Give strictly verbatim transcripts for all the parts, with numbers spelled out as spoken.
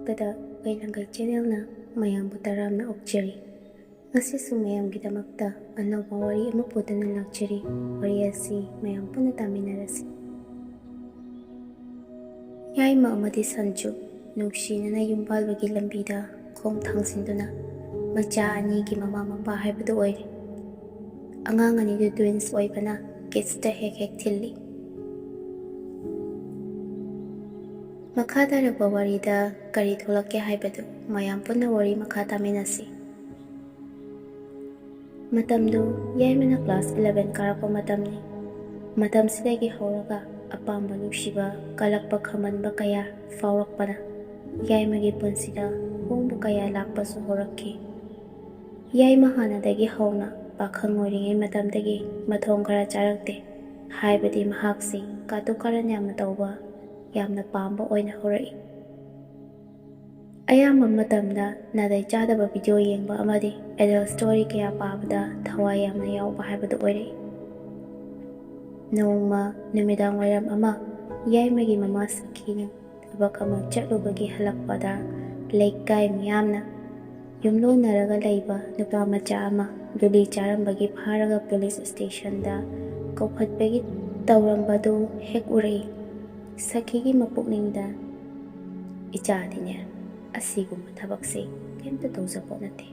ꯃꯍꯥꯛꯇꯗ ꯀꯩꯂꯪꯒꯩ ꯆꯦꯅꯦꯜꯅ ꯃꯌꯥꯝꯕꯨ ꯇꯔꯥꯝꯅ ꯑꯣꯛꯆꯔꯤ꯫ ꯉꯁꯤꯁꯨ ꯃꯌꯥꯝꯒꯤꯗꯃꯛꯇ ꯑꯅꯧꯕ ꯋꯥꯔꯤ ꯑꯃ ꯄꯨꯗꯨꯅ ꯂꯥꯛꯆꯔꯤ꯫ ꯋꯥꯔꯤ ꯑꯁꯤ ꯃꯌꯥꯝ ꯄꯨꯟꯅ ꯇꯥꯃꯤꯟꯅꯔꯁꯤ꯫ ꯌꯥꯏꯃ ꯑꯃꯗꯤ ꯁꯟꯖꯨ ꯅꯨꯡꯁꯤꯅꯅ ꯌꯨꯝ ꯄꯥꯜꯕꯒꯤ ꯂꯝꯕꯤꯗ ꯈꯣꯡ ꯊꯥꯡꯖꯤꯟꯗꯨꯅ ꯃꯆꯥ ꯑꯅꯤꯒꯤ ꯃꯃꯥ ꯃꯄꯥ ꯍꯥꯏꯕꯗꯨ ꯑꯣꯏꯔꯦ꯫ ꯑꯉꯥꯡ ꯑꯅꯤꯗꯨ ꯇ꯭ꯋꯤꯟꯁ ꯑꯣꯏꯕꯅ ꯀꯤꯠꯁꯇ ꯍꯦꯛ ꯍꯦꯛ ꯊꯤꯜꯂꯤ꯫ ꯃꯈꯥ ꯇꯥꯔꯛꯄ ꯋꯥꯔꯤꯗ ꯀꯔꯤ ꯊꯣꯛꯂꯛꯀꯦ ꯍꯥꯏꯕꯗꯨ ꯃꯌꯥꯝ ꯄꯨꯟꯅ ꯋꯥꯔꯤ ꯃꯈꯥ ꯇꯥꯃꯤꯟꯅꯁꯤ꯫ ꯃꯇꯝꯗꯨ ꯌꯥꯏꯃꯅ ꯀ꯭ꯂꯥꯁ ꯏꯂꯚꯦꯟ ꯀꯥꯔꯛꯄ ꯃꯇꯝꯅꯤ꯫ ꯃꯇꯝꯁꯤꯗꯒꯤ ꯍꯧꯔꯒ ꯑꯄꯥꯝꯕ ꯅꯨꯡꯁꯤꯕ ꯀꯜꯂꯛꯄ ꯈꯝꯕꯟꯕ ꯀꯌꯥ ꯐꯥꯎꯔꯛꯄꯅ ꯌꯥꯏꯃꯒꯤ ꯄꯨꯟꯁꯤꯗ ꯑꯍꯣꯡꯕ ꯀꯌꯥ ꯂꯥꯛꯄꯁꯨ ꯍꯧꯔꯛꯈꯤ꯫ ꯌꯥꯏꯃ ꯍꯥꯟꯅꯗꯒꯤ ꯍꯧꯅ ꯄꯥꯈꯪ ꯑꯣꯏꯔꯤꯉꯩ ꯃꯇꯝꯗꯒꯤ ꯃꯊꯣꯡ ꯈꯔ ꯆꯥꯔꯛꯇꯦ꯫ ꯍꯥꯏꯕꯗꯤ ꯃꯍꯥꯛꯁꯤ ꯀꯥꯇꯨ ꯀꯥꯔꯟ ꯌꯥꯝꯅ ꯇꯧꯕ, ꯌꯥꯝꯅ ꯄꯥꯝꯕ ꯑꯣꯏꯅ ꯍꯧꯔꯛꯏ꯫ ꯑꯌꯥꯝꯕ ꯃꯇꯝꯗ ꯅꯥꯇꯩ ꯆꯥꯗꯕ ꯚꯤꯗꯤꯑꯣ ꯌꯦꯡꯕ ꯑꯃꯗꯤ ꯑꯦꯗꯜ ꯁ꯭ꯇꯣꯔꯤ ꯀꯌꯥ ꯄꯥꯕꯗ ꯊꯋꯥꯏ ꯌꯥꯝꯅ ꯌꯥꯎꯕ ꯍꯥꯏꯕꯗꯨ ꯑꯣꯏꯔꯛꯏ꯫ ꯅꯣꯡꯃ ꯅꯨꯃꯤꯗꯥꯡ ꯋꯥꯏꯔꯝ ꯑꯃ ꯌꯥꯏꯃꯒꯤ ꯃꯃꯥ ꯁꯈꯤꯅ ꯊꯕꯛ ꯑꯃ ꯆꯠꯂꯨꯕꯒꯤ ꯍꯜꯂꯛꯄꯗ ꯂꯩꯀꯥꯏ ꯃꯤꯌꯥꯝꯅ ꯌꯨꯝꯂꯣꯟꯅꯔꯒ ꯂꯩꯕ ꯅꯨꯄꯥ ꯃꯆꯥ ꯑꯃ ꯒꯨꯂꯤ ꯆꯥꯔꯝꯕꯒꯤ ꯐꯥꯔꯒ ꯄꯨꯂꯤꯁ ꯁ꯭ꯇꯦꯁꯟꯗ ꯀꯧꯈꯠꯄꯒꯤ ꯇꯧꯔꯝꯕꯗꯨ ꯍꯦꯛ ꯎꯔꯛꯏ꯫ ꯁꯈꯤꯒꯤ ꯃꯄꯨꯛꯅꯤꯡꯗ, "ꯏꯆꯥꯗꯤꯅꯦ, ꯑꯁꯤꯒꯨꯝꯕ ꯊꯕꯛꯁꯦ ꯀꯩꯝꯇ ꯇꯧꯖꯄꯣꯠ ꯅꯠꯇꯦ꯫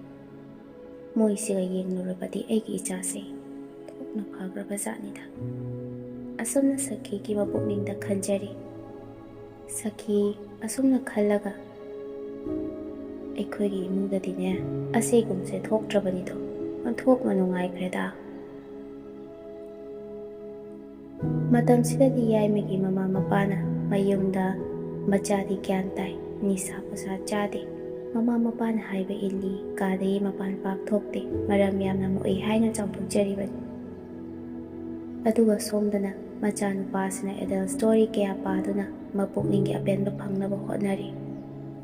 ꯃꯣꯏꯁꯤꯒ ꯌꯦꯡꯂꯨꯔꯕꯗꯤ ꯑꯩꯒꯤ ꯏꯆꯥꯁꯦ ꯊꯣꯛꯅ ꯐꯈ꯭ꯔꯕ ꯖꯥꯠꯅꯤꯗ"꯫ ꯑꯁꯨꯝꯅ ꯁꯈꯤꯒꯤ ꯃꯄꯨꯛꯅꯤꯡꯗ ꯈꯟꯖꯔꯤ꯫ ꯁꯈꯤ ꯑꯁꯨꯝꯅ ꯈꯜꯂꯒ, "ꯑꯩꯈꯣꯏꯒꯤ ꯏꯃꯨꯡꯗꯗꯤꯅꯦ ꯑꯁꯤꯒꯨꯝꯕꯁꯦ ꯊꯣꯛꯇ꯭ꯔꯕꯅꯤꯗꯣ, ꯑꯣꯟꯊꯣꯛꯅ ꯅꯨꯡꯉꯥꯏꯈ꯭ꯔꯦꯗ"꯫ ꯃꯇꯝꯁꯤꯗꯗꯤ ꯌꯥꯏꯃꯒꯤ ꯃꯃꯥ ꯃꯄꯥꯅ ꯃꯌꯨꯝꯗ ꯃꯆꯥꯗꯤ ꯒ꯭ꯌꯥꯟ ꯇꯥꯏ, ꯅꯤꯁꯥ ꯄꯨꯁꯥ ꯆꯥꯗꯦ, ꯃꯃꯥ ꯃꯄꯥꯅ ꯍꯥꯏꯕ ꯏꯜꯂꯤ, ꯀꯥꯗꯒꯤ ꯃꯄꯥꯟ ꯄꯥꯛ ꯊꯣꯛꯇꯦ, ꯃꯔꯝ ꯌꯥꯝꯅ ꯃꯣꯛꯏ ꯍꯥꯏꯅ ꯆꯥꯎꯊꯣꯛꯆꯔꯤꯕꯅꯤ꯫ ꯑꯗꯨꯒ ꯁꯣꯝꯗꯅ ꯃꯆꯥꯅꯨꯄꯥꯁꯤꯅ ꯑꯦꯗꯜ ꯁ꯭ꯇꯣꯔꯤ ꯀꯌꯥ ꯄꯥꯗꯨꯅ ꯃꯄꯨꯛꯅꯤꯡꯒꯤ ꯑꯄꯦꯟꯕ ꯐꯪꯅꯕ ꯍꯣꯠꯅꯔꯤ꯫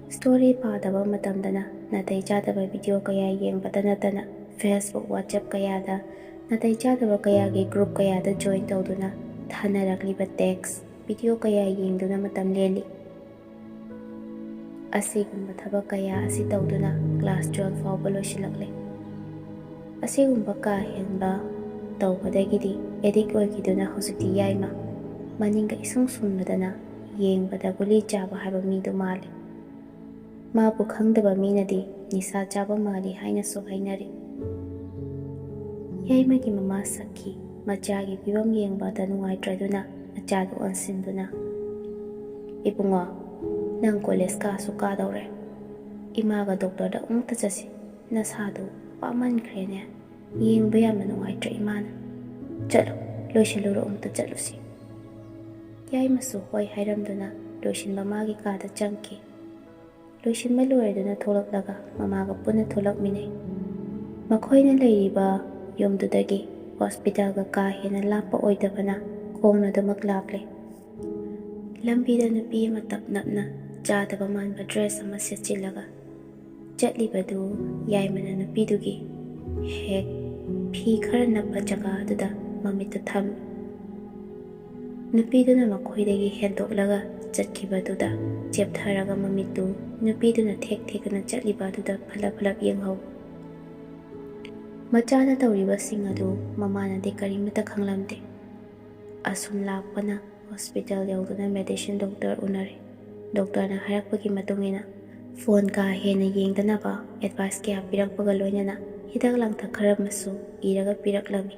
ꯁ꯭ꯇꯣꯔꯤ ꯄꯥꯗꯕ ꯃꯇꯝꯗꯅ ꯅꯥꯇꯩ ꯆꯥꯗꯕ ꯚꯤꯗꯤꯑꯣ ꯀꯌꯥ ꯌꯦꯡꯕꯇ ꯅꯠꯇꯅ Facebook, WhatsApp ꯀꯌꯥꯗ ꯅꯥꯇꯩ ꯆꯥꯗꯕ ꯀꯌꯥꯒꯤ ꯒ꯭ꯔꯨꯞ ꯀꯌꯥꯗ ꯖꯣꯏꯟ ꯇꯧꯗꯨꯅ ꯊꯥꯅꯔꯛꯂꯤꯕ ꯇꯦꯛꯁ, ꯚꯤꯗꯤꯑꯣ ꯀꯌꯥ ꯌꯦꯡꯗꯨꯅ ꯃꯇꯝ ꯂꯦꯜꯂꯤ꯫ ꯑꯁꯤꯒꯨꯝꯕ ꯊꯕꯛ ꯀꯌꯥ ꯑꯁꯤ ꯇꯧꯗꯨꯅ class twelve ꯐꯥꯎꯕ ꯂꯣꯏꯁꯤꯜꯂꯛꯂꯦ꯫ ꯑꯁꯤꯒꯨꯝꯕ ꯀꯥ ꯍꯦꯟꯕ ꯇꯧꯕꯗꯒꯤꯗꯤ addict ꯑꯣꯏꯈꯤꯗꯨꯅ ꯍꯧꯖꯤꯛꯇꯤ ꯌꯥꯏꯃ ꯃꯅꯤꯡꯒ ꯏꯁꯨꯡ ꯁꯨꯡꯅꯗꯅ ꯌꯦꯡꯕꯗ ꯒꯨꯂꯤ ꯆꯥꯕ ꯍꯥꯏꯕ ꯃꯤꯗꯨ ꯃꯥꯜꯂꯤ꯫ ꯃꯥꯕꯨ ꯈꯪꯗꯕ ꯃꯤꯅꯗꯤ ꯅꯤꯁꯥ ꯆꯥꯕ ꯃꯥꯜꯂꯤ ꯍꯥꯏꯅꯁꯨ ꯍꯥꯏꯅꯔꯤ꯫ ꯌꯥꯏꯃꯒꯤ ꯃꯃꯥ ꯁꯈꯤ ꯃꯆꯥꯒꯤ ꯐꯤꯕꯝ ꯌꯦꯡꯕꯗ ꯅꯨꯡꯉꯥꯏꯇ꯭ꯔꯗꯨꯅ ꯃꯆꯥꯗꯨ ꯑꯣꯟꯁꯤꯟꯗꯨꯅ, "ꯏꯕꯨꯡꯉꯣ, ꯅꯪ ꯀꯣꯂꯦꯖ ꯀꯥꯁꯨ ꯀꯥꯗꯧꯔꯦ꯫ ꯏꯃꯥꯒ ꯗꯣꯛꯇꯔꯗ ꯑꯃꯨꯛꯇ ꯆꯠꯁꯤ꯫ ꯅꯁꯥꯗꯨ ꯄꯥꯃꯟꯈ꯭ꯔꯦꯅꯦ꯫ ꯌꯦꯡꯕ ꯌꯥꯝꯅ ꯅꯨꯡꯉꯥꯏꯇ꯭ꯔꯦ ꯏꯃꯥꯅ꯫ ꯆꯠꯂꯨ, ꯂꯣꯏꯁꯤꯜꯂꯨꯔꯣ, ꯑꯃꯨꯛꯇ ꯆꯠꯂꯨꯁꯤ꯫" ꯌꯥꯏꯃꯁꯨ ꯍꯣꯏ ꯍꯥꯏꯔꯝꯗꯨꯅ ꯂꯣꯏꯁꯤꯟꯕ ꯃꯥꯒꯤ ꯀꯥꯗ ꯆꯪꯈꯤ꯫ ꯂꯣꯏꯁꯤꯟꯕ ꯂꯣꯏꯔꯗꯨꯅ ꯊꯣꯛꯂꯛꯂꯒ ꯃꯃꯥꯒ ꯄꯨꯟꯅ ꯊꯣꯛꯂꯛꯃꯤꯟꯅꯩ꯫ ꯃꯈꯣꯏꯅ ꯂꯩꯔꯤꯕ ꯌꯨꯝꯗꯨꯗꯒꯤ ꯍꯣꯁꯄꯤꯇꯥꯜꯒ ꯀꯥ ꯍꯦꯟꯅ ꯂꯥꯞꯄ ꯑꯣꯏꯗꯕꯅ ꯈꯣꯡꯅ ꯑꯗꯨꯃꯛ ꯂꯥꯛꯂꯦ꯫ ꯂꯝꯕꯤꯗ ꯅꯨꯄꯤ ꯑꯃ ꯇꯞ ꯅꯞꯅ ꯆꯥꯗꯕ ꯃꯥꯟꯕ ꯗ꯭ꯔꯦꯁ ꯑꯃ ꯁꯦꯠꯆꯤꯜꯂꯒ ꯆꯠꯂꯤꯕꯗꯨ ꯌꯥꯏꯃꯅ ꯅꯨꯄꯤꯗꯨꯒꯤ ꯍꯦꯛ ꯐꯤ ꯈꯔ ꯅꯞꯄ ꯖꯒꯥ ꯑꯗꯨꯗ ꯃꯃꯤꯠꯇꯨ ꯊꯝꯃꯤ꯫ ꯅꯨꯄꯤꯗꯨꯅ ꯃꯈꯣꯏꯗꯒꯤ ꯍꯦꯟꯗꯣꯛꯂꯒ ꯆꯠꯈꯤꯕꯗꯨꯗ ꯆꯦꯞꯊꯔꯒ ꯃꯃꯤꯠꯇꯨ ꯅꯨꯄꯤꯗꯨꯅ ꯊꯦꯛ ꯊꯦꯛꯇꯅ ꯆꯠꯂꯤꯕ ꯑꯗꯨꯗ ꯐꯠꯂꯞ ꯐꯠꯂꯞ ꯌꯦꯡꯍꯧꯏ꯫ ꯃꯆꯥꯅ ꯇꯧꯔꯤꯕꯁꯤꯡ ꯑꯗꯨ ꯃꯃꯥꯅꯗꯤ ꯀꯔꯤꯃꯠꯇ ꯈꯪꯂꯝꯗꯦ꯫ ꯑꯁꯨꯝ ꯂꯥꯛꯄꯅ ꯍꯣꯁꯄꯤꯇꯥꯜ ꯌꯧꯗꯨꯅ ꯃꯦꯗꯤꯁꯤꯟ ꯗꯣꯛꯇꯔ ꯎꯅꯔꯦ꯫ ꯗꯣꯛꯇꯔꯅ ꯍꯥꯏꯔꯛꯄꯒꯤ ꯃꯇꯨꯡ ꯏꯟꯅ ꯐꯣꯟ ꯀꯥ ꯍꯦꯟꯅ ꯌꯦꯡꯗꯅꯕ ꯑꯦꯗꯚꯥꯏꯁ ꯀꯌꯥ ꯄꯤꯔꯛꯄꯒ ꯂꯣꯏꯅꯅ ꯍꯤꯗꯥꯛ ꯂꯥꯡꯊꯛ ꯈꯔ ꯑꯃꯁꯨ ꯏꯔꯒ ꯄꯤꯔꯛꯂꯝꯃꯤ꯫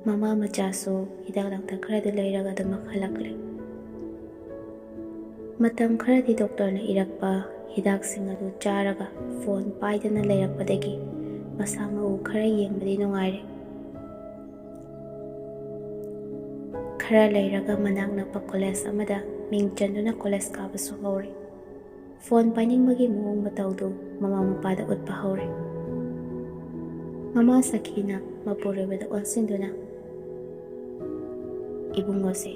ꯃꯃꯥ ꯃꯆꯥꯁꯨ ꯍꯤꯗꯥꯛ ꯂꯥꯡꯊꯛ ꯈꯔꯗꯨ ꯂꯩꯔꯒ ꯑꯗꯨꯃꯛ ꯍꯜꯂꯛꯂꯦ꯫ ꯃꯇꯝ ꯈꯔꯗꯤ ꯗꯣꯛꯇꯔꯅ ꯏꯔꯛꯄ ꯍꯤꯗꯥꯛꯁꯤꯡ ꯑꯗꯨ ꯆꯥꯔꯒ ꯐꯣꯟ ꯄꯥꯏꯗꯅ ꯂꯩꯔꯛꯄꯗꯒꯤ ꯃꯁꯥ ꯃꯎ ꯈꯔ ꯌꯦꯡꯕꯗꯤ ꯅꯨꯡꯉꯥꯏꯔꯦ꯫ ꯈꯔ ꯂꯩꯔꯒ ꯃꯅꯥꯛ ꯅꯛꯄ ꯀꯣꯂꯦꯖ ꯑꯃꯗ ꯃꯤꯡ ꯆꯟꯗꯨꯅ ꯀꯣꯂꯦꯖ ꯀꯥꯕꯁꯨ ꯍꯧꯔꯦ꯫ ꯐꯣꯟ ꯄꯥꯏꯅꯤꯡꯕꯒꯤ ꯃꯑꯣꯡ ꯃꯇꯧꯗꯨ ꯃꯃꯥ ꯃꯄꯥꯗ ꯎꯠꯄ ꯍꯧꯔꯦ꯫ ꯃꯃꯥ ꯁꯈꯤꯅ ꯃꯄꯨꯔꯣꯏꯕꯗ ꯑꯣꯟꯁꯤꯟꯗꯨꯅ, "ꯏꯕꯨꯡꯉꯣꯁꯦ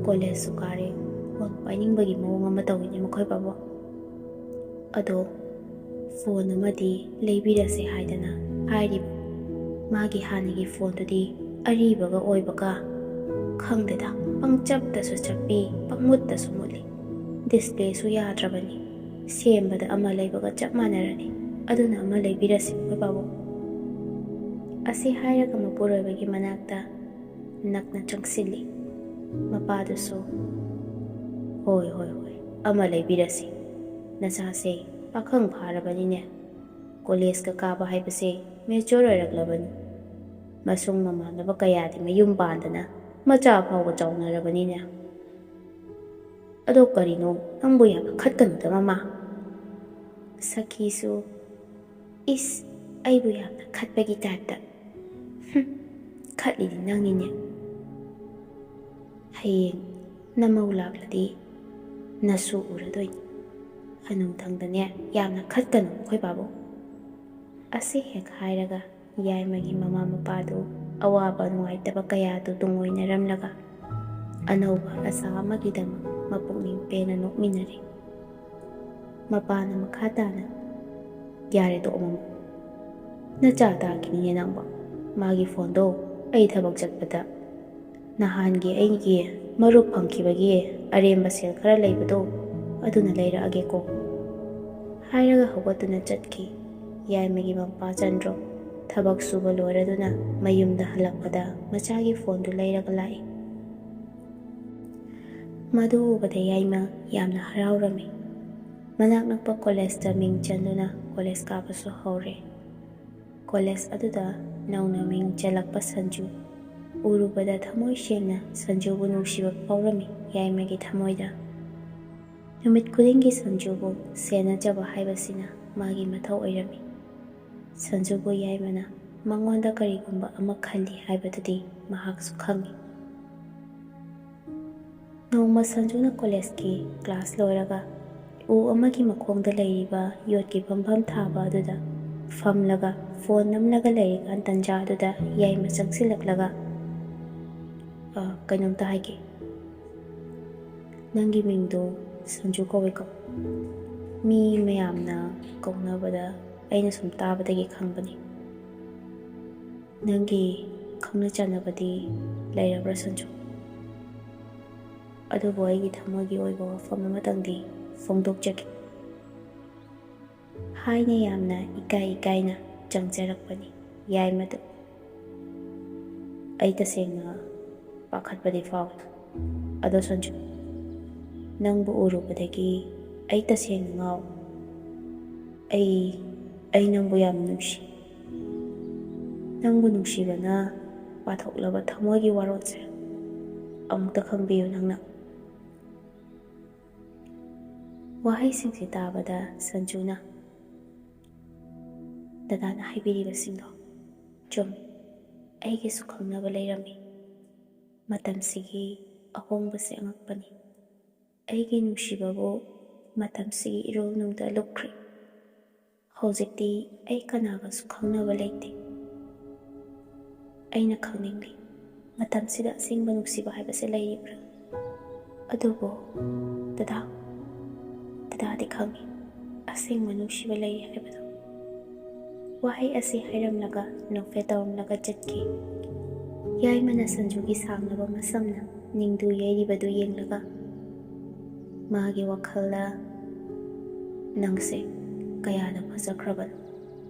ꯀꯣꯂꯦꯖꯁꯨ ꯀꯥꯔꯦ, ꯐꯣꯟ ꯄꯥꯏꯅꯤꯡꯕꯒꯤ ꯃꯑꯣꯡ ꯑꯃ ꯇꯧꯏꯅꯦ ꯃꯈꯣꯏ ꯕꯥꯕꯣꯛ꯫ ꯑꯗꯣ ꯐꯣꯟ ꯑꯃꯗꯤ ꯂꯩꯕꯤꯔꯁꯦ ꯍꯥꯏꯗꯅ ꯍꯥꯏꯔꯤꯕ ꯃꯥꯒꯤ ꯍꯥꯟꯅꯒꯤ ꯐꯣꯟꯗꯨꯗꯤ ꯑꯔꯤꯕꯒ ꯑꯣꯏꯕꯒ ꯈꯪꯗꯦꯗ, ꯄꯪꯆꯞꯇꯁꯨ ꯆꯞꯄꯤ, ꯄꯪꯃꯨꯠꯇꯁꯨ ꯃꯨꯠꯂꯤ꯫ ꯗꯤꯁꯄ꯭ꯂꯦꯁꯨ ꯌꯥꯗ꯭ꯔꯕꯅꯤ꯫ ꯁꯦꯝꯕꯗ ꯑꯃ ꯂꯩꯕꯒ ꯆꯞ ꯃꯥꯟꯅꯔꯅꯤ꯫ ꯑꯗꯨꯅ ꯑꯃ ꯂꯩꯕꯤꯔꯁꯤ, ꯑꯩꯈꯣꯏ ꯄꯥꯕꯨꯡ꯫" ꯑꯁꯤ ꯍꯥꯏꯔꯒ ꯃꯄꯨꯔꯣꯏꯕꯒꯤ ꯃꯅꯥꯛꯇ ꯅꯛꯅ ꯆꯪꯁꯤꯜꯂꯤ꯫ ꯃꯄꯥꯗꯨꯁꯨ, "ꯍꯣꯏ, ꯍꯣꯏ, ꯍꯣꯏ, ꯑꯃ ꯂꯩꯕꯤꯔꯁꯤ꯫ ꯅꯆꯥꯁꯦ ꯄꯥꯈꯪ ꯐꯥꯔꯕꯅꯤꯅꯦ꯫ ꯀꯣꯂꯦꯖꯀ ꯀꯥꯕ ꯍꯥꯏꯕꯁꯦ ꯃꯦꯆꯣꯔ ꯑꯣꯏꯔꯛꯂꯕꯅꯤ꯫ ꯃꯁꯨꯡ ꯃꯃꯥꯟꯅꯕ ꯀꯌꯥꯗꯤ ꯃꯌꯨꯝ ꯄꯥꯟꯗꯅ ꯃꯆꯥ ꯐꯥꯎꯕ ꯆꯥꯎꯅꯔꯕꯅꯤꯅꯦ꯫ ꯑꯗꯣ ꯀꯔꯤꯅꯣ, ꯅꯪꯕꯨ ꯌꯥꯝꯅ ꯈꯠꯀꯅꯨꯗ, ꯃꯃꯥ꯫" ꯁꯈꯤꯁꯨ, "ꯏꯁ, ꯑꯩꯕꯨ ꯌꯥꯝꯅ ꯈꯠꯄꯒꯤ ꯇꯥꯏꯞꯇ꯫ ꯍꯨꯝ, ꯈꯠꯂꯤꯗꯤ ꯅꯪꯅꯤꯅꯦ꯫ ꯍꯌꯦꯡ ꯅꯃꯧ ꯂꯥꯛꯂꯗꯤ ꯅꯁꯨ ꯎꯔꯗꯣꯏꯅꯤ꯫ ꯍꯅꯨꯊꯪꯗꯅꯦ ꯌꯥꯝꯅ ꯈꯠꯀꯅꯨ, ꯑꯩꯈꯣꯏ ꯄꯥꯕꯨꯡ꯫" ꯑꯁꯤ ꯍꯦꯛ ꯍꯥꯏꯔꯒ ꯌꯥꯏꯃꯒꯤ ꯃꯃꯥ ꯃꯄꯥꯗꯨ ꯑꯋꯥꯕ ꯅꯨꯡꯉꯥꯏꯇꯕ ꯀꯌꯥꯗꯨ ꯇꯨꯡꯑꯣꯏꯅꯔꯝꯂꯒ ꯑꯅꯧꯕ ꯑꯁꯥ ꯑꯃꯒꯤꯗꯃꯛ ꯃꯄꯨꯛꯅꯤꯡ ꯄꯦꯟꯅ ꯅꯣꯛꯃꯤꯟꯅꯔꯤ꯫ ꯃꯄꯥꯅ ꯃꯈꯥ ꯇꯥꯅ, "ꯌꯥꯔꯦ, ꯇꯣꯛꯑꯣ ꯃꯃꯥ꯫ ꯅꯆꯥ ꯇꯥꯈꯤꯅꯤꯅꯦ ꯅꯪꯕꯣ꯫ ꯃꯥꯒꯤ ꯐꯣꯟꯗꯣ ꯑꯩ ꯊꯕꯛ ꯆꯠꯄꯗ ꯅꯍꯥꯟꯒꯤ ꯑꯩꯒꯤ ꯃꯔꯨꯞ ꯐꯪꯈꯤꯕꯒꯤ ꯑꯔꯦꯝꯕ ꯁꯦꯜ ꯈꯔ ꯂꯩꯕꯗꯣ ꯑꯗꯨꯅ ꯂꯩꯔꯛꯑꯒꯦꯀꯣ꯫" ꯍꯥꯏꯔꯒ ꯍꯧꯒꯠꯇꯨꯅ ꯆꯠꯈꯤ꯫ ꯌꯥꯏꯃꯒꯤ ꯃꯄꯥ ꯆꯟꯗ꯭ꯔꯣ ꯊꯕꯛ ꯁꯨꯕ ꯂꯣꯏꯔꯗꯨꯅ ꯃꯌꯨꯝꯗ ꯍꯜꯂꯛꯄꯗ ꯃꯆꯥꯒꯤ ꯐꯣꯟꯗꯨ ꯂꯩꯔꯒ ꯂꯥꯛꯏ꯫ ꯃꯗꯨ ꯎꯕꯗ ꯌꯥꯏꯃ ꯌꯥꯝꯅ ꯍꯔꯥꯎꯔꯝꯃꯤ꯫ ꯃꯅꯥꯛ ꯅꯛꯄ ꯀꯣꯂꯦꯖꯇ ꯃꯤꯡ ꯆꯟꯗꯨꯅ ꯀꯣꯂꯦꯖ ꯀꯥꯕꯁꯨ ꯍꯧꯔꯦ꯫ ꯀꯣꯂꯦꯖ ꯑꯗꯨꯗ ꯅꯧꯅ ꯃꯤꯡ ꯆꯜꯂꯛꯄ ꯁꯟꯖꯨ ꯎꯔꯨꯕꯗ ꯊꯃꯣꯏ ꯁꯦꯡꯅ ꯁꯟꯖꯨꯕꯨ ꯅꯨꯡꯁꯤꯕ ꯐꯥꯎꯔꯝꯃꯤ ꯌꯥꯏꯃꯒꯤ ꯊꯃꯣꯏꯗ꯫ ꯅꯨꯃꯤꯠ ꯈꯨꯗꯤꯡꯒꯤ ꯁꯟꯖꯨꯕꯨ ꯁꯦꯟꯅꯖꯕ ꯍꯥꯏꯕꯁꯤꯅ ꯃꯥꯒꯤ ꯃꯊꯧ ꯑꯣꯏꯔꯝꯃꯤ꯫ ꯁꯟꯖꯨꯕꯨ ꯌꯥꯏꯃꯅ ꯃꯉꯣꯟꯗ ꯀꯔꯤꯒꯨꯝꯕ ꯑꯃ ꯈꯜꯂꯤ ꯍꯥꯏꯕꯗꯨꯗꯤ ꯃꯍꯥꯛꯁꯨ ꯈꯪꯏ꯫ ꯅꯣꯡꯃ ꯁꯟꯖꯨꯅ ꯀꯣꯂꯦꯖꯀꯤ ꯀ꯭ꯂꯥꯁ ꯂꯣꯏꯔꯒ ꯎ ꯑꯃꯒꯤ ꯃꯈꯣꯡꯗ ꯂꯩꯔꯤꯕ ꯌꯣꯠꯀꯤ ꯐꯝꯐꯝ ꯊꯥꯕ ꯑꯗꯨꯗ ꯐꯝꯂꯒ ꯐꯣꯟ ꯅꯝꯂꯒ ꯂꯩꯔꯤꯀꯥꯟ ꯇꯟꯖꯥ ꯑꯗꯨꯗ ꯌꯥꯏꯃ ꯆꯪꯁꯤꯜꯂꯛꯂꯒ, "ꯑ, ꯀꯩꯅꯣꯝꯇ ꯍꯥꯏꯒꯦ꯫ ꯅꯪꯒꯤ ꯃꯤꯡꯗꯣ ꯁꯟꯖꯨ ꯀꯧꯋꯦꯀꯣ? ꯃꯤ ꯃꯌꯥꯝꯅ ꯀꯧꯅꯕꯗ ꯑꯩꯅ ꯁꯨꯝ ꯇꯥꯕꯗꯒꯤ ꯈꯪꯕꯅꯤ꯫ ꯅꯪꯒꯤ ꯈꯪꯅ ꯆꯥꯟꯅꯕꯗꯤ ꯂꯩꯔꯕ꯭ꯔꯥ, ꯁꯟꯖꯨ?" ꯑꯗꯨꯕꯨ ꯑꯩꯒꯤ ꯊꯃꯣꯏꯒꯤ ꯑꯣꯏꯕ ꯋꯥꯐꯝ ꯑꯃꯇꯪꯗꯤ ꯐꯣꯡꯗꯣꯛꯆꯒꯦ꯫ ꯍꯥꯏꯅ ꯌꯥꯝꯅ ꯏꯀꯥꯏ ꯏꯀꯥꯏꯅ ꯆꯪꯖꯔꯛꯄꯅꯤ ꯌꯥꯏꯃꯗꯨ꯫ ꯑꯩ ꯇꯁꯦꯡꯅ ꯄꯥꯈꯠꯄꯗꯤ ꯐꯥꯎꯏ꯫ ꯑꯗꯣ ꯁꯟꯖꯨ, ꯅꯪꯕꯨ ꯎꯔꯨꯕꯗꯒꯤ ꯑꯩ ꯇꯁꯦꯡꯅ ꯉꯥꯎꯏ꯫ ꯑꯩ, ꯑꯩ ꯅꯪꯕꯨ ꯌꯥꯝ ꯅꯨꯡꯁꯤ꯫ ꯅꯪꯕꯨ ꯅꯨꯡꯁꯤꯕꯅ ꯄꯥꯊꯣꯛꯂꯕ ꯊꯃꯣꯏꯒꯤ ꯋꯥꯔꯣꯜꯁꯦ ꯑꯃꯨꯛꯇ ꯈꯪꯕꯤꯌꯨ ꯅꯪꯅ꯫ ꯋꯥꯍꯩꯁꯤꯡꯁꯤ ꯇꯥꯕꯗ ꯁꯟꯖꯨꯅ, "ꯗꯗꯥꯅ ꯍꯥꯏꯕꯤꯔꯤꯕꯁꯤꯡꯗꯣ ꯆꯨꯝꯃꯤ꯫ ꯑꯩꯒꯤꯁꯨ ꯈꯪꯅꯕ ꯂꯩꯔꯝꯃꯤ꯫ ꯃꯇꯝꯁꯤꯒꯤ ꯑꯍꯣꯡꯕꯁꯦ ꯑꯉꯛꯄꯅꯤ꯫ ꯑꯩꯒꯤ ꯅꯨꯡꯁꯤꯕꯕꯨ ꯃꯇꯝꯁꯤꯒꯤ ꯏꯔꯣꯜꯅꯨꯡꯗ ꯂꯨꯞꯈ꯭ꯔꯦ꯫ ꯍꯧꯖꯤꯛꯇꯤ ꯑꯩ ꯀꯅꯥꯒꯁꯨ ꯈꯪꯅꯕ ꯂꯩꯇꯦ꯫ ꯑꯩꯅ ꯈꯪꯅꯤꯡꯂꯤ, ꯃꯇꯝꯁꯤꯗ ꯑꯁꯦꯡꯕ ꯅꯨꯡꯁꯤꯕ ꯍꯥꯏꯕꯁꯦ ꯂꯩꯔꯤꯕ꯭ꯔꯥ? ꯑꯗꯨꯕꯨ ꯗꯗꯥ, ꯗꯗꯥꯗꯤ ꯈꯪꯏ ꯑꯁꯦꯡꯕ ꯅꯨꯡꯁꯤꯕ ꯂꯩꯔꯤ ꯍꯥꯏꯕꯗꯨ꯫" ꯋꯥꯍꯩ ꯑꯁꯤ ꯍꯥꯏꯔꯝꯂꯒ ꯅꯣꯛꯐꯦꯠ ꯇꯧꯔꯝꯂꯒ ꯆꯠꯈꯤ꯫ ꯌꯥꯏꯃꯅ ꯁꯟꯖꯨꯒꯤ ꯁꯥꯡꯂꯕ ꯃꯁꯝꯅ ꯅꯤꯡꯗꯨ ꯌꯩꯔꯤꯕꯗꯨ ꯌꯦꯡꯂꯒ ꯃꯥꯒꯤ ꯋꯥꯈꯜꯗ, "ꯅꯪꯁꯦ ꯀꯌꯥꯗ ꯐꯖꯈ꯭ꯔꯕꯅꯣ?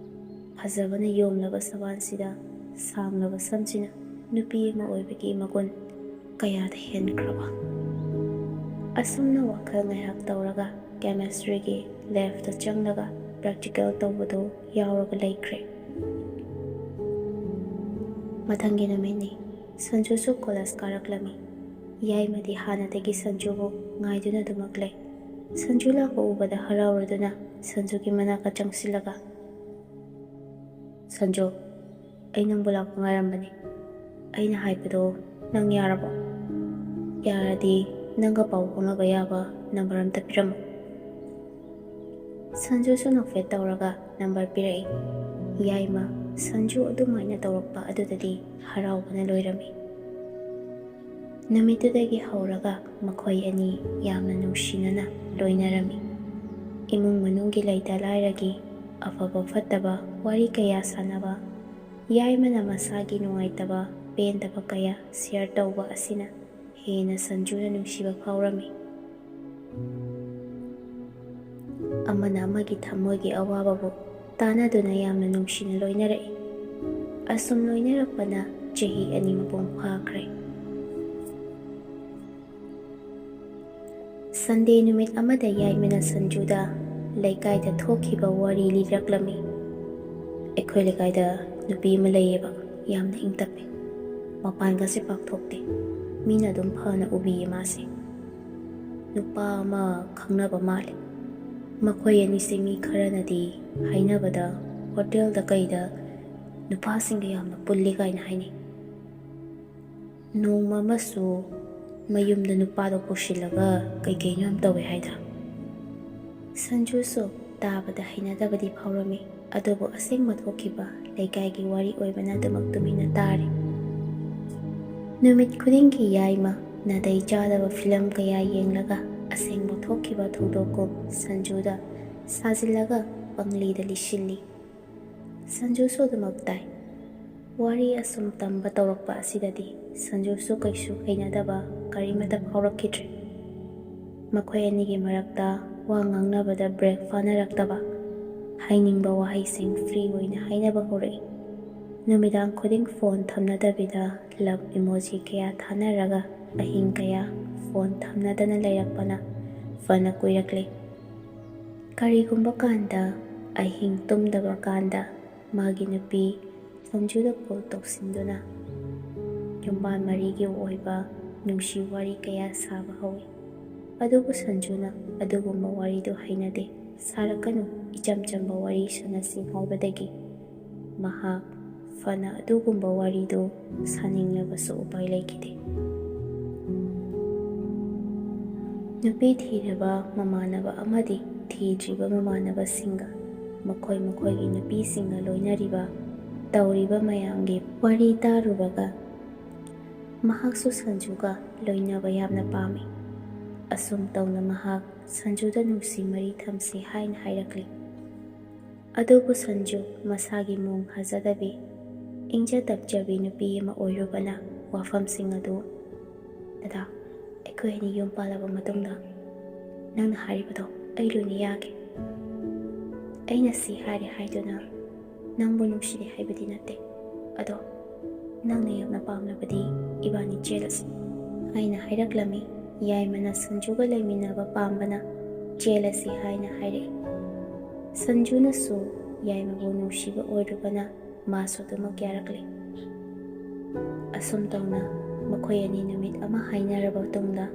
ꯐꯖꯕꯅ ꯌꯣꯝꯂꯕ ꯁꯕꯥꯟꯁꯤꯗ ꯁꯥꯡꯂꯕ ꯁꯝꯁꯤꯅ ꯅꯨꯄꯤ ꯑꯃ ꯑꯣꯏꯕꯒꯤ ꯃꯒꯨꯟ ꯀꯌꯥꯗ ꯍꯦꯟꯈ꯭ꯔꯕ?" ꯑꯁꯨꯝꯅ ꯋꯥꯈꯜ ꯉꯥꯏꯍꯥꯛ ꯇꯧꯔꯒ ꯀꯦꯃꯦꯁꯇ꯭ꯔꯤꯒꯤ ꯂꯦꯕꯇ ꯆꯪꯂꯒ ꯄ꯭ꯔꯦꯛꯇꯤꯀꯦꯜ ꯇꯧꯕꯗꯨ ꯌꯥꯎꯔꯒ ꯂꯩꯈ꯭ꯔꯦ꯫ ꯃꯊꯪꯒꯤ ꯅꯨꯃꯤꯠꯅꯤ꯫ ꯁꯟꯖꯨꯁꯨ ꯀꯣꯂꯦꯖ ꯀꯥꯔꯛꯂꯝꯃꯤ꯫ ꯌꯥꯏꯃꯗꯤ ꯍꯥꯟꯅꯗꯒꯤ ꯁꯟꯖꯨꯕꯨ ꯉꯥꯏꯗꯨꯅ ꯑꯗꯨꯃꯛ ꯂꯩ꯫ ꯁꯟꯖꯨ ꯂꯥꯛꯄ ꯎꯕꯗ ꯍꯔꯥꯎꯔꯗꯨꯅ ꯁꯟꯖꯨꯒꯤ ꯃꯅꯥꯛꯇ ꯆꯪꯁꯤꯜꯂꯒ, "ꯁꯟꯖꯨ, ꯑꯩ ꯅꯪꯕꯨ ꯂꯥꯛꯄ ꯉꯥꯏꯔꯝꯕꯅꯤ꯫ ꯑꯩꯅ ꯍꯥꯏꯕꯗꯣ ꯅꯪ ꯌꯥꯔꯕꯣ? ꯌꯥꯔꯗꯤ ꯅꯪꯒ ꯄꯥꯎ ꯐꯥꯎꯅꯕ ꯌꯥꯕ ꯅꯝꯕꯔ ꯑꯝꯇ ꯄꯤꯔꯝꯃꯨ꯫" ꯁꯟꯖꯨꯁꯨ ꯅꯣꯛꯐꯦꯠ ꯇꯧꯔꯒ ꯅꯝꯕꯔ ꯄꯤꯔꯛꯏ꯫ ꯌꯥꯏꯃ, ꯁꯟꯖꯨ ꯑꯗꯨꯃꯥꯏꯅ ꯇꯧꯔꯛꯄ ꯑꯗꯨꯗꯗꯤ ꯍꯔꯥꯎꯕꯅ ꯂꯣꯏꯔꯝꯃꯤ꯫ ꯅꯨꯃꯤꯠꯇꯨꯗꯒꯤ ꯍꯧꯔꯒ ꯃꯈꯣꯏ ꯑꯅꯤ ꯌꯥꯝꯅ ꯅꯨꯡꯁꯤꯅꯅ ꯂꯣꯏꯅꯔꯝꯃꯤ꯫ ꯏꯃꯨꯡ ꯃꯅꯨꯡꯒꯤ ꯂꯩꯇ ꯂꯥꯏꯔꯒꯤ ꯑꯐꯕ ꯐꯠꯇꯕ ꯋꯥꯔꯤ ꯀꯌꯥ ꯁꯥꯟꯅꯕ, ꯌꯥꯏꯃꯅ ꯃꯁꯥꯒꯤ ꯅꯨꯡꯉꯥꯏꯇꯕ ꯄꯦꯟꯗꯕ ꯀꯌꯥ ꯁꯤꯌꯔ ꯇꯧꯕ ꯑꯁꯤꯅ ꯍꯦꯟꯅ ꯁꯟꯖꯨꯅ ꯅꯨꯡꯁꯤꯕ ꯐꯥꯎꯔꯝꯃꯤ꯫ ꯑꯃꯅ ꯑꯃꯒꯤ ꯊꯃꯣꯏꯒꯤ ꯑꯋꯥꯕꯕꯨ ꯇꯥꯟꯅꯗꯨꯅ ꯌꯥꯝꯅ ꯅꯨꯡꯁꯤꯅ ꯂꯣꯏꯅꯔꯛꯏ꯫ ꯑꯁꯨꯝ ꯂꯣꯏꯅꯔꯛꯄꯅ ꯆꯍꯤ ꯑꯅꯤ ꯃꯄꯨꯡ ꯐꯥꯈ꯭ꯔꯦ꯫ ꯁꯟꯗꯦ ꯅꯨꯃꯤꯠ ꯑꯃꯗ ꯌꯥꯏꯃꯅ ꯁꯟꯖꯨꯗ ꯂꯩꯀꯥꯏꯗ ꯊꯣꯛꯈꯤꯕ ꯋꯥꯔꯤ ꯂꯤꯔꯛꯂꯝꯃꯤ꯫ "ꯑꯩꯈꯣꯏ ꯂꯩꯀꯥꯏꯗ ꯅꯨꯄꯤ ꯑꯃ ꯂꯩꯌꯦꯕ, ꯌꯥꯝꯅ ꯏꯪ ꯇꯞꯄꯤ, ꯃꯄꯥꯟꯒꯁꯦ ꯄꯥꯛꯊꯣꯛꯇꯦ, ꯃꯤꯅ ꯑꯗꯨꯝ ꯐꯅ ꯎꯕꯤꯌꯦ ꯃꯥꯁꯦ꯫ ꯅꯨꯄꯥ ꯑꯃ ꯈꯪꯅꯕ ꯃꯥꯜꯂꯦ꯫ ꯃꯈꯣꯏ ꯑꯅꯤꯁꯦ ꯃꯤ ꯈꯔꯅꯗꯤ ꯍꯥꯏꯅꯕꯗ ꯍꯣꯇꯦꯜꯗ ꯀꯩꯗ ꯅꯨꯄꯥꯁꯤꯡꯒ ꯌꯥꯝꯅ ꯄꯨꯜꯂꯤ ꯀꯥꯏꯅ ꯍꯥꯏꯅꯩ꯫ ꯅꯣꯡꯃ ꯑꯃꯁꯨ ꯃꯌꯨꯝꯗ ꯅꯨꯄꯥꯗꯣ ꯀꯧꯁꯤꯜꯂꯒ ꯀꯩꯀꯩꯅꯣ ꯌꯥꯝ ꯇꯧꯋꯦ ꯍꯥꯏꯗ꯫" ꯁꯟꯖꯨꯁꯨ ꯇꯥꯕꯗ ꯍꯩꯅꯗꯕꯗꯤ ꯐꯥꯎꯔꯝꯃꯤ, ꯑꯗꯨꯕꯨ ꯑꯁꯦꯡꯕ ꯊꯣꯛꯈꯤꯕ ꯂꯩꯀꯥꯏꯒꯤ ꯋꯥꯔꯤ ꯑꯣꯏꯕꯅ ꯑꯗꯨꯃꯛ ꯇꯨꯃꯤꯟꯅ ꯇꯥꯔꯤ꯫ ꯅꯨꯃꯤꯠ ꯈꯨꯗꯤꯡꯒꯤ ꯌꯥꯏꯃ ꯅꯥꯇꯩ ꯆꯥꯗꯕ ꯐꯤꯂꯝ ꯀꯌꯥ ꯌꯦꯡꯂꯒ ꯑꯁꯦꯡꯕ ꯊꯣꯛꯈꯤꯕ ꯊꯧꯗꯣꯛꯀꯨꯝ ꯁꯟꯖꯨꯗ ꯁꯥꯖꯤꯜꯂꯒ ꯄꯪꯂꯤꯗ ꯂꯤꯁꯤꯜꯂꯤ꯫ ꯁꯟꯖꯨꯁꯨ ꯑꯗꯨꯃꯛ ꯇꯥꯏ꯫ ꯋꯥꯔꯤ ꯑꯁꯨꯝ ꯇꯝꯕ ꯇꯧꯔꯛꯄ ꯑꯁꯤꯗꯗꯤ ꯁꯟꯖꯨꯁꯨ ꯀꯩꯁꯨ ꯍꯩꯅꯗꯕ ꯀꯔꯤꯃꯠꯇ ꯐꯥꯎꯔꯛꯈꯤꯗ꯭ꯔꯦ꯫ ꯃꯈꯣꯏ ꯑꯅꯤꯒꯤ ꯃꯔꯛꯇ ꯋꯥ ꯉꯥꯡꯅꯕꯗ ꯕ꯭ꯔꯦꯛ ꯐꯥꯅꯔꯛꯇꯕ, ꯍꯥꯏꯅꯤꯡꯕ ꯋꯥꯍꯩꯁꯤꯡ ꯐ꯭ꯔꯤ ꯑꯣꯏꯅ ꯍꯥꯏꯅꯕ ꯍꯧꯔꯛꯏ꯫ ꯅꯨꯃꯤꯗꯥꯡ ꯈꯨꯗꯤꯡ ꯐꯣꯟ ꯊꯝꯅꯗꯕꯤꯗ ꯂꯚ ꯏꯃꯣꯖꯤ ꯀꯌꯥ ꯊꯥꯅꯔꯒ ꯑꯍꯤꯡ ꯀꯌꯥ ꯐꯣꯟ ꯊꯝꯅꯗꯅ ꯂꯩꯔꯛꯄꯅ ꯐꯅ ꯀꯨꯏꯔꯛꯂꯦ꯫ ꯀꯔꯤꯒꯨꯝꯕ ꯀꯥꯟꯗ ꯑꯍꯤꯡ ꯇꯨꯝꯗꯕ ꯀꯥꯟꯗ ꯃꯥꯒꯤ ꯅꯨꯄꯤ ꯁꯟꯖꯨꯗ ꯀꯣꯜ ꯇꯧꯁꯤꯟꯗꯨꯅ ꯌꯨꯝꯕꯥꯟ ꯃꯔꯤꯒꯤ ꯑꯣꯏꯕ ꯅꯨꯡꯁꯤ ꯋꯥꯔꯤ ꯀꯌꯥ ꯁꯥꯕ ꯍꯧꯏ꯫ ꯑꯗꯨꯕꯨ ꯁꯟꯖꯨꯅ ꯑꯗꯨꯒꯨꯝꯕ ꯋꯥꯔꯤꯗꯨ ꯍꯩꯅꯗꯦ꯫ "ꯁꯥꯔꯛꯀꯅꯨ, ꯏꯆꯝ ꯆꯝꯕ ꯋꯥꯔꯤ ꯁꯥꯟꯅꯁꯤ" ꯍꯥꯏꯕꯗꯒꯤ ꯃꯍꯥꯛ ꯐꯅ ꯑꯗꯨꯒꯨꯝꯕ ꯋꯥꯔꯤꯗꯨ ꯁꯥꯅꯤꯡꯂꯕꯁꯨ ꯎꯄꯥꯏ ꯂꯩꯈꯤꯗꯦ꯫ ꯅꯨꯄꯤ ꯊꯤꯔꯕ ꯃꯃꯥꯟꯅꯕ ꯑꯃꯗꯤ ꯊꯤꯗ꯭ꯔꯤꯕ ꯃꯃꯥꯟꯅꯕꯁꯤꯡꯒ, ꯃꯈꯣꯏ ꯃꯈꯣꯏꯒꯤ ꯅꯨꯄꯤꯁꯤꯡꯒ ꯂꯣꯏꯅꯔꯤꯕ, ꯇꯧꯔꯤꯕ ꯃꯌꯥꯝꯒꯤ ꯋꯥꯔꯤ ꯇꯥꯔꯨꯔꯒ ꯃꯍꯥꯛꯁꯨ ꯁꯟꯖꯨꯒ ꯂꯣꯏꯅꯕ ꯌꯥꯝꯅ ꯄꯥꯝꯃꯤ꯫ ꯑꯁꯨꯝ ꯇꯧꯅ ꯃꯍꯥꯛ ꯁꯟꯖꯨꯗ ꯅꯨꯡꯁꯤ ꯃꯔꯤ ꯊꯝꯁꯤ ꯍꯥꯏꯅ ꯍꯥꯏꯔꯛꯂꯤ꯫ ꯑꯗꯨꯕꯨ ꯁꯟꯖꯨ ꯃꯁꯥꯒꯤ ꯃꯣꯡ ꯍꯥꯖꯗꯕꯤ, ꯏꯪꯖ ꯇꯞꯆꯕꯤ ꯅꯨꯄꯤ ꯑꯃ ꯑꯣꯏꯔꯨꯕꯅ ꯋꯥꯐꯝꯁꯤꯡ ꯑꯗꯨ "ꯗꯗꯥ, ꯑꯩꯈꯣꯏ ꯑꯅꯤ ꯌꯨꯝ ꯄꯥꯜꯂꯕ ꯃꯇꯨꯡꯗ ꯅꯪꯅ ꯍꯥꯏꯔꯤꯕꯗꯣ ꯑꯩ ꯂꯣꯏꯅ ꯌꯥꯒꯦ꯫ ꯑꯩꯅ ꯁꯤ ꯍꯥꯏꯔꯦ ꯍꯥꯏꯗꯨꯅ ꯅꯪꯕꯨ ꯅꯨꯡꯁꯤꯔꯦ ꯍꯥꯏꯕꯗꯤ ꯅꯠꯇꯦ꯫ ꯑꯗꯣ ꯅꯪꯅ ꯌꯥꯝꯅ ꯄꯥꯝꯂꯕꯗꯤ ꯏꯕꯥꯅꯤ ꯆꯦꯜꯂꯁꯤ" ꯍꯥꯏꯅ ꯍꯥꯏꯔꯛꯂꯝꯃꯤ꯫ ꯌꯥꯏꯃꯅ ꯁꯟꯖꯨꯒ ꯂꯩꯃꯤꯟꯅꯕ ꯄꯥꯝꯕꯅ "ꯆꯦꯜꯂꯁꯤ" ꯍꯥꯏꯅ ꯍꯥꯏꯔꯛꯏ꯫ ꯁꯟꯖꯨꯅꯁꯨ ꯌꯥꯏꯃꯕꯨ ꯅꯨꯡꯁꯤꯕ ꯑꯣꯏꯔꯨꯕꯅ ꯃꯥꯁꯨ ꯑꯗꯨꯃꯛ ꯌꯥꯔꯛꯂꯦ꯫ ꯑꯁꯨꯝ ꯇꯧꯅ ꯃꯈꯣꯏ ꯑꯅꯤ ꯅꯨꯃꯤꯠ ꯑꯃ ꯍꯥꯏꯅꯔꯕ ꯃꯇꯨꯡꯗ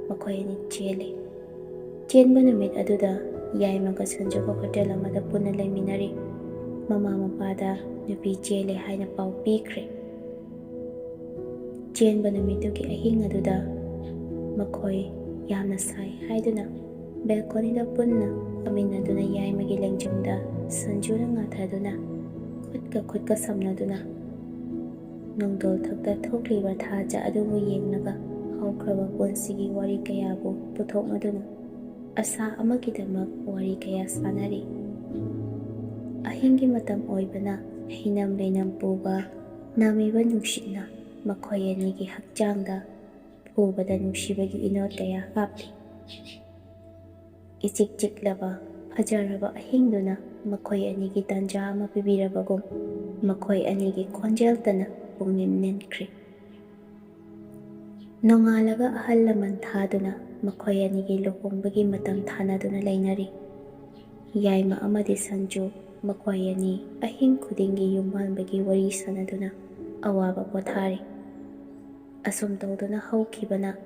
ꯃꯈꯣꯏ ꯑꯅꯤ ꯆꯦꯜꯂꯤ꯫ ꯆꯦꯟꯕ ꯅꯨꯃꯤꯠ ꯑꯗꯨꯗ ꯌꯥꯏꯃꯒ ꯁꯟꯖꯨꯒ ꯍꯣꯇꯦꯜ ꯑꯃꯗ ꯄꯨꯟꯅ ꯂꯩꯃꯤꯟꯅꯔꯤ꯫ ꯃꯃꯥ ꯃꯄꯥꯗ ꯅꯨꯄꯤ ꯆꯦꯜꯂꯦ ꯍꯥꯏꯅ ꯄꯥꯎ ꯄꯤꯈ꯭ꯔꯦ꯫ ꯆꯦꯟꯕ ꯅꯨꯃꯤꯠꯇꯨꯒꯤ ꯑꯍꯤꯡ ꯑꯗꯨꯗ ꯃꯈꯣꯏ ꯌꯥꯝꯅ ꯁꯥꯏ ꯍꯥꯏꯗꯨꯅ ꯕꯦꯜꯀꯣꯅꯤꯗ ꯄꯨꯟꯅ ꯐꯝꯃꯤꯟꯅꯗꯨꯅ ꯌꯥꯏꯃꯒꯤ ꯂꯦꯡꯖꯨꯝꯗ ꯁꯟꯖꯨꯅ ꯉꯥꯊꯗꯨꯅ ꯈꯨꯠꯀ ꯈꯨꯠꯀ ꯁꯝꯅꯗꯨꯅ ꯅꯣꯡꯗꯣꯜ ꯊꯛꯇ ꯊꯣꯛꯂꯤꯕ ꯊꯥꯖ ꯑꯗꯨꯕꯨ ꯌꯦꯡꯂꯒ ꯍꯧꯈ꯭ꯔꯕ ꯄꯨꯟꯁꯤꯒꯤ ꯋꯥꯔꯤ ꯀꯌꯥꯕꯨ ꯄꯨꯊꯣꯛꯅꯗꯨꯅ ꯑꯁꯥ ꯑꯃꯒꯤꯗꯃꯛ ꯋꯥꯔꯤ ꯀꯌꯥ ꯁꯥꯟꯅꯔꯤ꯫ ꯑꯍꯤꯡꯒꯤ ꯃꯇꯝ ꯑꯣꯏꯕꯅ ꯍꯩꯅꯝ ꯂꯩꯅꯝ ꯄꯨꯕ ꯅꯝꯃꯤꯕ ꯅꯨꯡꯁꯤꯠꯅ ꯃꯈꯣꯏ ꯑꯅꯤꯒꯤ ꯍꯛꯆꯥꯡꯗ ꯎꯕꯗ ꯅꯨꯡꯁꯤꯕꯒꯤ ꯏꯅꯣꯠ ꯀꯌꯥ ꯍꯥꯞꯂꯤ꯫ ꯏꯆꯤꯛ ꯆꯤꯛꯂꯕ ꯐꯖꯔꯕ ꯑꯍꯤꯡꯗꯨꯅ ꯃꯈꯣꯏ ꯑꯅꯤꯒꯤ ꯇꯥꯟꯖꯥ ꯑꯃ ꯄꯤꯕꯤꯔꯕꯒꯨꯝ ꯃꯈꯣꯏ ꯑꯅꯤꯒꯤ ꯈꯣꯟꯖꯦꯜꯇꯅ ꯄꯨꯛꯅꯤꯡ ꯅꯤꯟꯈ꯭ꯔꯦ꯫ ꯅꯣꯡꯉꯥꯜꯂꯒ ꯑꯍꯜ ꯂꯃꯟ ꯊꯥꯗꯨꯅ ꯃꯈꯣꯏ ꯑꯅꯤꯒꯤ ꯂꯨꯍꯣꯡꯕꯒꯤ ꯃꯇꯝ ꯊꯥꯅꯗꯨꯅ ꯂꯩꯅꯔꯤ꯫ ꯌꯥꯏꯃ ꯑꯃꯗꯤ ꯁꯟꯖꯨ ꯃꯈꯣꯏ ꯑꯅꯤ ꯑꯍꯤꯡ ꯈꯨꯗꯤꯡꯒꯤ ꯌꯨꯝ ꯄꯥꯟꯕꯒꯤ ꯋꯥꯔꯤ ꯁꯥꯟꯅꯗꯨꯅ ꯑꯋꯥꯕ ꯄꯣꯊꯥꯔꯤ꯫ ꯑꯁꯨꯝ ꯇꯧꯗꯨꯅ ꯍꯧꯈꯤꯕꯅ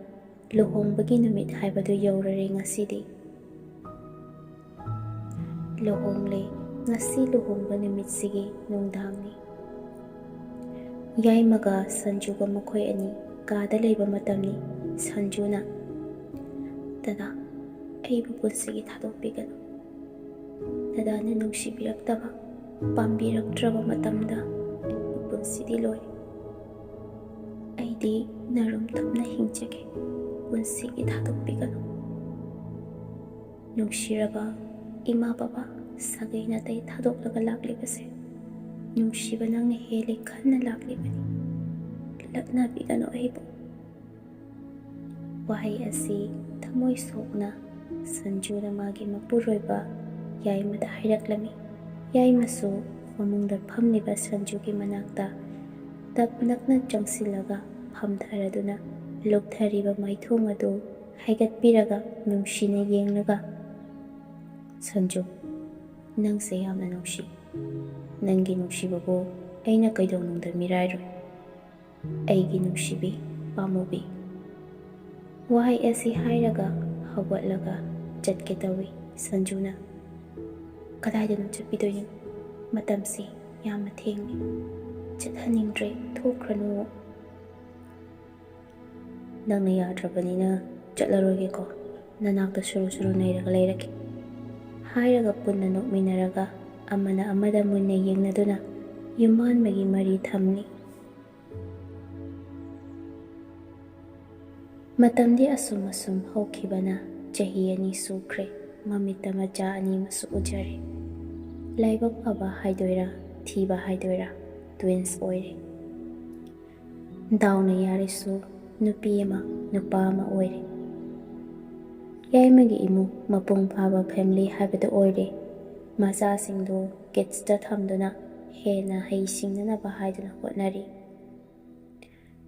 ꯂꯨꯍꯣꯡꯕꯒꯤ ꯅꯨꯃꯤꯠ ꯍꯥꯏꯕꯗꯨ ꯌꯧꯔꯔꯦ ꯉꯁꯤꯗꯤ꯫ ꯂꯨꯍꯣꯡꯂꯦ꯫ ꯉꯁꯤ ꯂꯨꯍꯣꯡꯕ ꯅꯨꯃꯤꯠꯁꯤꯒꯤ ꯅꯨꯡꯗꯥꯡꯅꯤ꯫ ꯌꯥꯏꯃꯒ ꯁꯟꯖꯨꯒ ꯃꯈꯣꯏ ꯑꯅꯤ ꯀꯥꯗ ꯂꯩꯕ ꯃꯇꯝꯅꯤ꯫ ꯁꯟꯖꯨꯅ, "ꯗꯗꯥ, ꯑꯩꯕꯨ ꯄꯨꯟꯁꯤꯒꯤ ꯊꯥꯗꯣꯛꯄꯤꯒꯅꯨ꯫ ꯗꯗꯥꯅ ꯅꯨꯡꯁꯤꯕꯤꯔꯛꯇꯕ, ꯄꯥꯝꯕꯤꯔꯛꯇ꯭ꯔꯕ ꯃꯇꯝꯗ ꯑꯩꯒꯤ ꯄꯨꯟꯁꯤꯗꯤ ꯂꯣꯏꯔꯦ꯫ ꯑꯩꯗꯤ ꯅꯔꯨꯝ ꯊꯨꯞꯅ ꯍꯤꯡꯖꯒꯦ꯫ ꯄꯨꯟꯁꯤꯒꯤ ꯊꯥꯗꯣꯛꯄꯤꯒꯅꯨ꯫" ꯅꯨꯡꯁꯤꯔꯕ ꯏꯃꯥ ꯕꯕꯥ, ꯁꯥꯒꯩ ꯅꯥꯇꯩ ꯊꯥꯗꯣꯛꯂꯒ ꯂꯥꯛꯂꯤꯕꯁꯦ ꯅꯨꯡꯁꯤꯕ ꯅꯪꯅ ꯍꯦꯜꯂꯦ ꯈꯟꯅ ꯂꯥꯛꯂꯤꯕꯅꯤ꯫ ꯂꯛꯅꯕꯤꯒꯅꯨ ꯑꯩꯕꯨ꯫ ꯋꯥꯍꯩ ꯑꯁꯤ ꯊꯃꯣꯏ ꯁꯣꯛꯅ ꯁꯟꯖꯨꯅ ꯃꯥꯒꯤ ꯃꯄꯨꯔꯣꯏꯕ ꯌꯥꯏꯃꯗ ꯍꯥꯏꯔꯛꯂꯝꯃꯤ꯫ ꯌꯥꯏꯃꯁꯨ ꯐꯃꯨꯡꯗ ꯐꯝꯂꯤꯕ ꯁꯟꯖꯨꯒꯤ ꯃꯅꯥꯛꯇ ꯇꯞ ꯅꯛꯅ ꯆꯪꯁꯤꯜꯂꯒ ꯐꯝꯊꯔꯗꯨꯅ ꯂꯨꯞꯊꯔꯤꯕ ꯃꯥꯏꯊꯣꯡ ꯑꯗꯨ ꯍꯥꯏꯒꯠꯄꯤꯔꯒ ꯅꯨꯡꯁꯤꯅ ꯌꯦꯡꯂꯒ, "ꯁꯟꯖꯨ, ꯅꯪꯁꯦ ꯌꯥꯝꯅ ꯅꯨꯡꯁꯤ꯫ ꯅꯪꯒꯤ ꯅꯨꯡꯁꯤꯕꯕꯨ ꯑꯩꯅ ꯀꯩꯗꯧꯅꯨꯡꯗ ꯃꯤꯔꯥꯏꯔꯣꯏ, ꯑꯩꯒꯤ ꯅꯨꯡꯁꯤꯕꯤ ꯄꯥꯝꯃꯨꯕꯤ꯫" ꯋꯥꯍꯩ ꯑꯁꯤ ꯍꯥꯏꯔꯒ ꯍꯧꯒꯠꯂꯒ ꯆꯠꯀꯦ ꯇꯧꯏ ꯁꯟꯖꯨꯅ꯫ "ꯀꯗꯥꯏꯗꯅꯣ ꯆꯠꯄꯤꯗꯣꯏꯅꯣ? ꯃꯇꯝꯁꯤ ꯌꯥꯝꯅ ꯊꯦꯡꯂꯤ꯫ ꯆꯠꯍꯟꯅꯤꯡꯗ꯭ꯔꯦ, ꯊꯣꯛꯈ꯭ꯔꯅꯨ꯫" "ꯅꯪꯅ ꯌꯥꯗ꯭ꯔꯕꯅꯤꯅ ꯆꯠꯂꯔꯣꯏꯒꯦꯀꯣ, ꯅꯅꯥꯛꯇ ꯁꯨꯔꯨ ꯁꯨꯔꯨ ꯅꯩꯔꯒ ꯂꯩꯔꯒꯦ꯫" ꯍꯥꯏꯔꯒ ꯄꯨꯟꯅ ꯅꯣꯛꯃꯤꯟꯅꯔꯒ ꯑꯃꯅ ꯑꯃꯗ ꯃꯨꯟꯅ ꯌꯦꯡꯅꯗꯨꯅ ꯌꯨꯝꯕꯥꯟꯕꯒꯤ ꯃꯔꯤ ꯊꯝꯂꯤ꯫ ꯃꯇꯝꯗꯤ ꯑꯁꯨꯝ ꯑꯁꯨꯝ ꯍꯧꯈꯤꯕꯅ ꯆꯍꯤ ꯑꯅꯤ ꯁꯨꯈ꯭ꯔꯦ꯫ ꯃꯃꯤꯠꯇ ꯃꯆꯥ ꯑꯅꯤ ꯑꯃꯁꯨ ꯎꯖꯔꯦ꯫ ꯂꯥꯏꯕꯛ ꯐꯕ ꯍꯥꯏꯗꯣꯏꯔꯥ, ꯊꯤꯕ ꯍꯥꯏꯗꯣꯏꯔꯥ, twins ꯑꯣꯏꯔꯦ꯫ ꯗꯥꯎꯅ ꯌꯥꯔꯤꯁꯨ ꯅꯨꯄꯤ ꯑꯃ, ꯅꯨꯄꯥ ꯑꯃ ꯑꯣꯏꯔꯦ꯫ ꯌꯥꯏꯃꯒꯤ ꯏꯃꯨꯡ ꯃꯄꯨꯡ ꯐꯥꯕ family ꯍꯥꯏꯕꯗꯨ ꯑꯣꯏꯔꯦ꯫ ꯃꯆꯥꯁꯤꯡꯗꯨ kidsꯇ ꯊꯝꯗꯨꯅ ꯍꯦꯟꯅ ꯍꯩꯁꯤꯡꯅꯅꯕ ꯍꯥꯏꯗꯨꯅ ꯍꯣꯠꯅꯔꯤ꯫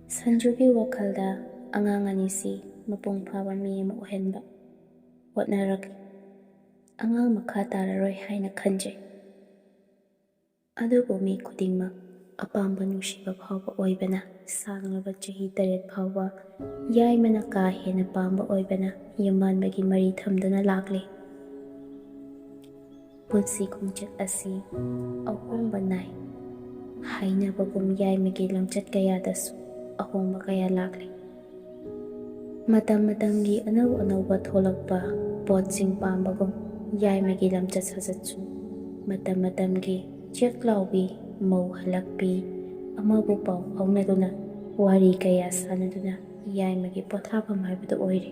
ꯁꯟꯖꯨꯒꯤ ꯋꯥꯈꯜꯗ ꯑꯉꯥꯡ ꯑꯅꯤꯁꯤ ꯃꯄꯨꯡ ꯐꯥꯕ ꯃꯤ ꯑꯃ ꯑꯣꯏꯍꯟꯕ ꯍꯣꯠꯅꯔꯛꯂꯤ꯫ ꯑꯉꯥꯡ ꯃꯈꯥ ꯇꯥꯔꯔꯣꯏ ꯍꯥꯏꯅ ꯈꯟꯖꯩ꯫ ꯑꯗꯨꯕꯨ ꯃꯤ ꯈꯨꯗꯤꯡꯃꯛ ꯑꯄꯥꯝꯕ ꯅꯨꯡꯁꯤꯕ ꯐꯥꯎꯕ ꯑꯣꯏꯕꯅ ꯁꯥꯡꯂꯕ ꯆꯍꯤ ꯇꯔꯦꯠ ꯐꯥꯎꯕ ꯌꯥꯏꯃꯅ ꯀꯥ ꯍꯦꯟꯅ ꯄꯥꯝꯕ ꯑꯣꯏꯕꯅ ꯌꯨꯝꯕꯥꯟꯕꯒꯤ ꯃꯔꯤ ꯊꯝꯗꯨꯅ ꯂꯥꯛꯂꯤ꯫ ꯄꯨꯟꯁꯤ ꯈꯣꯡꯆꯠ ꯑꯁꯤ ꯑꯍꯣꯡꯕ ꯅꯥꯏ꯫ ꯍꯥꯏꯅꯕꯒꯨꯝ ꯌꯥꯏꯃꯒꯤ ꯂꯝꯆꯠ ꯀꯌꯥꯗꯁꯨ ꯑꯍꯣꯡꯕ ꯀꯌꯥ ꯂꯥꯛꯂꯤ꯫ ꯃꯇꯝ ꯃꯇꯝꯒꯤ ꯑꯅꯧ ꯑꯅꯧꯕ ꯊꯣꯛꯂꯛꯄ ꯄꯣꯠꯁꯤꯡ ꯄꯥꯝꯕꯒꯨꯝ ꯌꯥꯏꯃꯒꯤ ꯂꯝꯆꯠ ꯁꯥꯖꯠꯁꯨ ꯃꯇꯝ ꯃꯇꯝꯒꯤ ꯆꯦꯛ ꯂꯥꯎꯕꯤ, ꯃꯧ ꯍꯜꯂꯛꯄꯤ, ꯑꯃꯕꯨ ꯄꯥꯎ ꯐꯥꯎꯅꯗꯨꯅ ꯋꯥꯔꯤ ꯀꯌꯥ ꯁꯥꯟꯅꯗꯨꯅ ꯌꯥꯏꯃꯒꯤ ꯄꯣꯊꯥꯐꯝ ꯍꯥꯏꯕꯗꯨ ꯑꯣꯏꯔꯦ꯫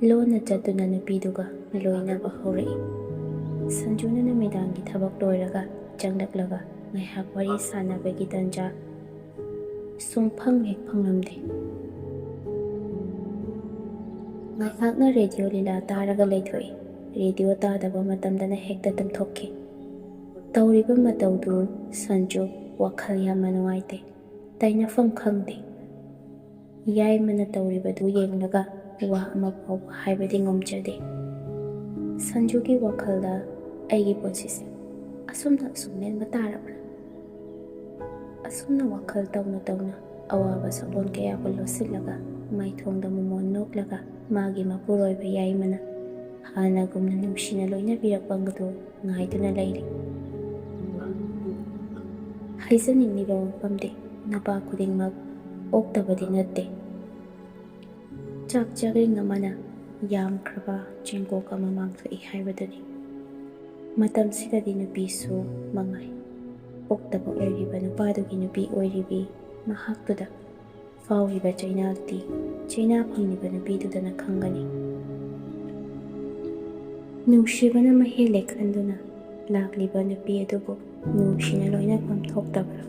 ꯂꯣꯟꯅ ꯆꯠꯇꯨꯅ ꯅꯨꯄꯤꯗꯨꯒ ꯂꯣꯏꯅꯕ ꯍꯧꯔꯛꯏ꯫ ꯁꯟꯖꯨꯅ ꯅꯨꯃꯤꯗꯥꯡꯒꯤ ꯊꯕꯛ ꯂꯣꯏꯔꯒ ꯆꯪꯂꯛꯂꯒ ꯉꯥꯏꯍꯥꯛ ꯋꯥꯔꯤ ꯁꯥꯟꯅꯕꯒꯤ ꯇꯟꯖꯥ ꯁꯨꯡꯐꯪ ꯍꯦꯛ ꯐꯪꯂꯝꯗꯦ꯫ ꯉꯥꯏꯍꯥꯛꯅ ꯔꯦꯗꯤꯑꯣ ꯂꯤꯂꯥ ꯇꯥꯔꯒ ꯂꯩꯊꯣꯛꯏ꯫ ꯔꯦꯗꯤꯑꯣ ꯇꯥꯗꯕ ꯃꯇꯝꯗꯅ ꯍꯦꯛꯇ ꯇꯨꯝꯊꯣꯛꯈꯤ꯫ ꯇꯧꯔꯤꯕ ꯃꯇꯧꯗꯨ ꯁꯟꯖꯨ ꯋꯥꯈꯜ ꯌꯥꯝꯅ ꯅꯨꯡꯉꯥꯏꯇꯦ꯫ ꯇꯩꯅꯐꯝ ꯈꯪꯗꯦ꯫ ꯌꯥꯏꯃꯅ ꯇꯧꯔꯤꯕꯗꯨ ꯌꯦꯡꯂꯒ ꯋꯥ ꯑꯃ ꯐꯥꯎꯕ ꯍꯥꯏꯕꯗꯤ ꯉꯝꯖꯗꯦ꯫ ꯁꯟꯖꯨꯒꯤ ꯋꯥꯈꯜꯗ ꯑꯩꯒꯤ ꯄꯨꯟꯁꯤꯁꯦ ꯑꯁꯨꯝꯅ ꯑꯁꯨꯝ ꯂꯦꯟꯕ ꯇꯥꯔꯕ꯭ꯔꯥ? ꯑꯁꯨꯝꯅ ꯋꯥꯈꯜ ꯇꯧꯅ ꯇꯧꯅ ꯑꯋꯥꯕ ꯁꯛꯂꯣꯟ ꯀꯌꯥꯕꯨ ꯂꯣꯠꯁꯤꯜꯂꯒ ꯃꯥꯏꯊꯣꯡꯗ ꯃꯃꯣꯟ ꯅꯣꯛꯂꯒ ꯃꯥꯒꯤ ꯃꯄꯨꯔꯣꯏꯕ ꯌꯥꯏꯃꯅ ꯍꯥꯟꯅꯒꯨꯝꯅ ꯅꯨꯡꯁꯤꯅ ꯂꯣꯏꯅꯕꯤꯔꯛꯄ ꯑꯗꯨ ꯉꯥꯏꯗꯨꯅ ꯂꯩꯔꯤ꯫ ꯍꯥꯏꯖꯅꯤꯡꯂꯤꯕ ꯋꯥꯐꯝꯗꯤ ꯅꯨꯄꯥ ꯈꯨꯗꯤꯡꯃꯛ ꯑꯣꯛꯇꯕꯗꯤ ꯅꯠꯇꯦ꯫ ꯆꯥꯛ ꯆꯥꯔꯦꯡ ꯑꯃꯅ ꯌꯥꯝꯈ꯭ꯔꯕ ꯆꯦꯡꯀꯣꯛ ꯑꯃ ꯃꯥꯡꯊꯣꯛꯏ ꯍꯥꯏꯕꯗꯨꯅꯤ꯫ ꯃꯇꯝꯁꯤꯗꯗꯤ ꯅꯨꯄꯤꯁꯨ ꯃꯉꯥꯏ꯫ ꯑꯣꯛꯇꯕ ꯑꯣꯏꯔꯤꯕ ꯅꯨꯄꯥꯗꯨꯒꯤ ꯅꯨꯄꯤ ꯑꯣꯏꯔꯤꯕꯤ ꯃꯍꯥꯛꯇꯨꯗ ꯐꯥꯎꯔꯤꯕ ꯆꯩꯅꯥꯗꯨꯗꯤ ꯆꯩꯅꯥ ꯐꯪꯂꯤꯕ ꯅꯨꯄꯤꯗꯨꯗꯅ ꯈꯪꯒꯅꯤ꯫ ꯅꯨꯡꯁꯤꯕꯅ ꯃꯍꯦꯜꯂꯦ ꯈꯟꯗꯨꯅ ꯂꯥꯛꯂꯤꯕ ꯅꯨꯄꯤ ꯑꯗꯨꯕꯨ ꯅꯨꯡꯁꯤꯅ ꯂꯣꯏꯅꯐꯝ ꯊꯣꯛꯇꯕ꯭ꯔꯥ?